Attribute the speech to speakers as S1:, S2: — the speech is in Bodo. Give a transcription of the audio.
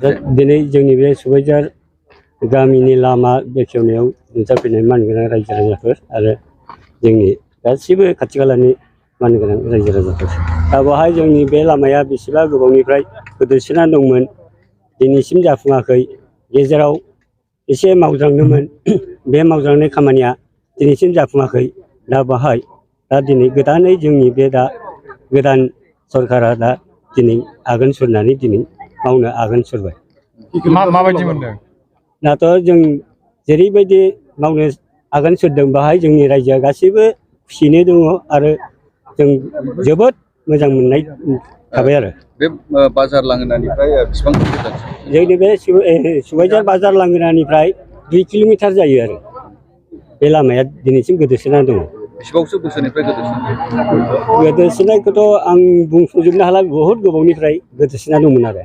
S1: दिनै जोंनि बे सुबाइजार गामिनि लामा बेखेवनायाव नुजाफैनाय मानगोनां रायजो राजाफोर आरो जोंनि गासिबो खाथि खालानि मानगोनां रायजो राजाफोर दा बेवहाय जोंनि बे लामाया बेसेबा गोबावनिफ्राय गोदोसोना दंमोन दिनैसिम जाफुङाखै गेजेराव एसे मावज्रांदोंमोन बे मावज्रांनाय खामानिया दिनैसिम जाफुङाखै दा बेवहाय दिनै गोदानै जोंनि बे दा गोदान सरकारा दा दिनै आगान सुरनानै दिनै मावनो आगान सुरबाय
S2: माबायदि मोनदों
S1: दाथ' जों जेरैबायदि मावनो आगान सुरदों बेवहाय जोंनि रायजोआ गासैबो खुसियैनो दङ आरो जों जोबोद मोजां मोननाय थाबाय आरो
S3: बे बाजार लांगोनानिफ्राय बेसेबां गोजान
S1: जोंनि बे सुबाइजार बाजार लांगोनानिफ्राय 2 किल'मिटार जायो आरो बे लामाया दिनैसिम गोदोसोना दङ
S3: बेसेबांसो बोसोरनिफ्राय
S1: गोदोसोनायखौथ' आं बुंफुंजोबनो हाला बहुद गोबावनिफ्राय गोदोसोना दंमोन आरो